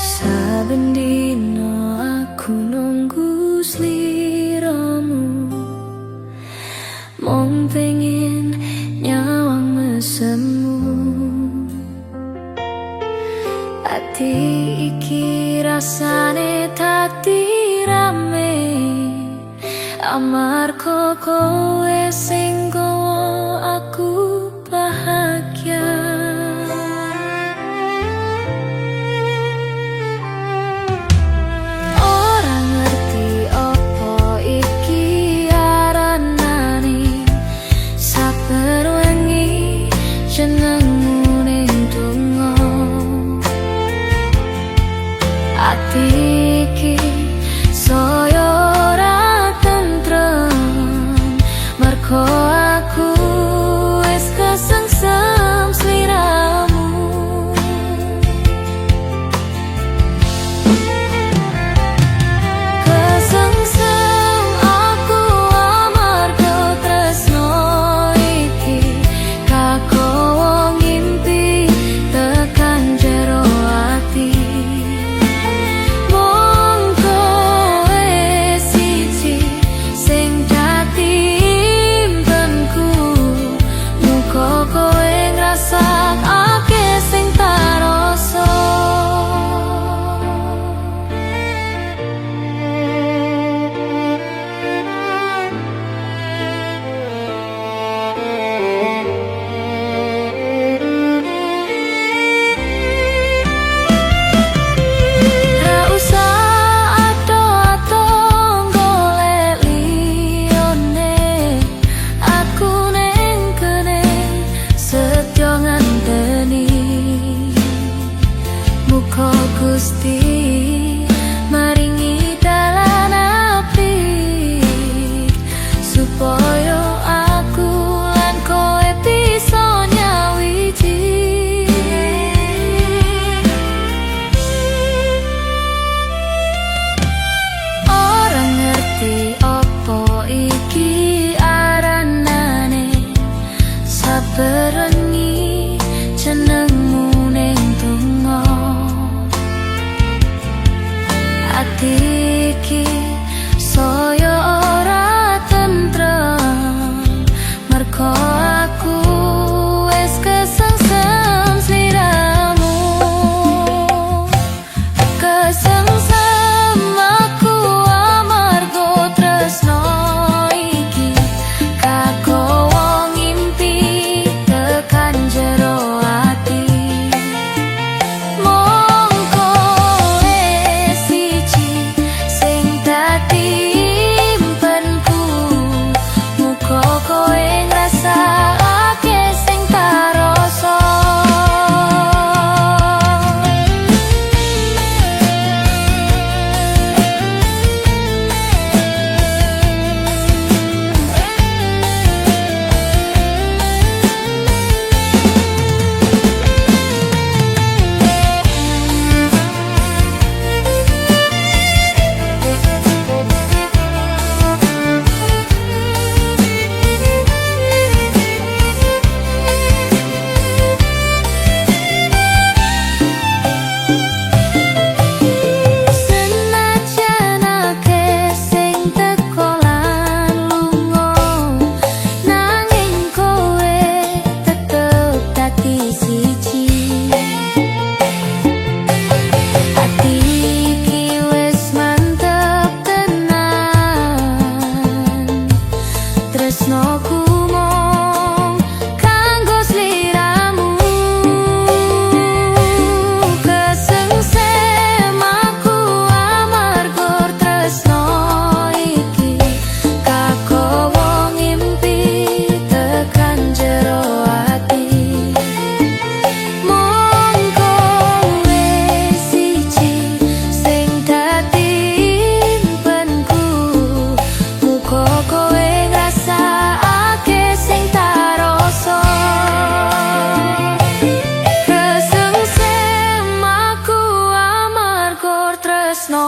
Saben dino aku nunggu sliramu, mung pengen nyawang mesemu. Ati iki rasane dadi rame amarga kowe sing gawa aku bahagia. Ora ngerti opo iki aranane, saben wengi jenengmu ning donga. Ati iki saya ora tentrem mergo aku wis kesengsem sliramu. Kesengsem aku amarga tresno iki, kagowo ngimpi tekan jero ati. Mung kowe siji sing dadi impenku, muga kowe ngrasakake sing tak rasa. Ra usah adoh-adoh golek liyane, aku ning kene setya nganteni. Muga Gusti maringi dalan apik supaya aku lan kowe bisa nyawiji. Ora ngerti opo iki aranane, saben wengi jenengmu ning donga. Ati iki saya ora tentrem mergo aku wis kesengsem sliramu. Kesengsem aku amarga tresno iki, kagowo ngimpi tekan jero ati. Mung kowe siji sing dadi impenku, muga kowe ngrasakake sing tak rasa. Senajan akeh sing teko lan lunga, nanging kowe tetep dadi siji. Ati iki wis mantep tenan, tresnoku mung kanggo sliramu. Kesengsem aku amarga tresno iki, kagowo ngimpi tekan jero ati. Mung kowe siji sing dadi impenku, muga kowe ngrasakake sing tak rasa. Kesengsem aku amarga tresno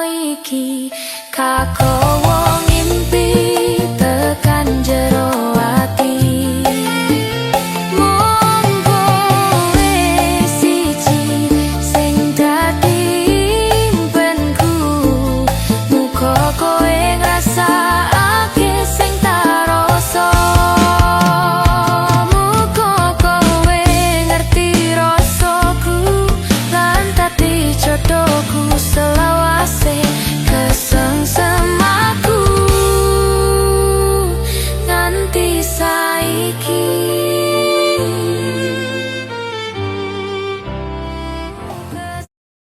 iki, kagowo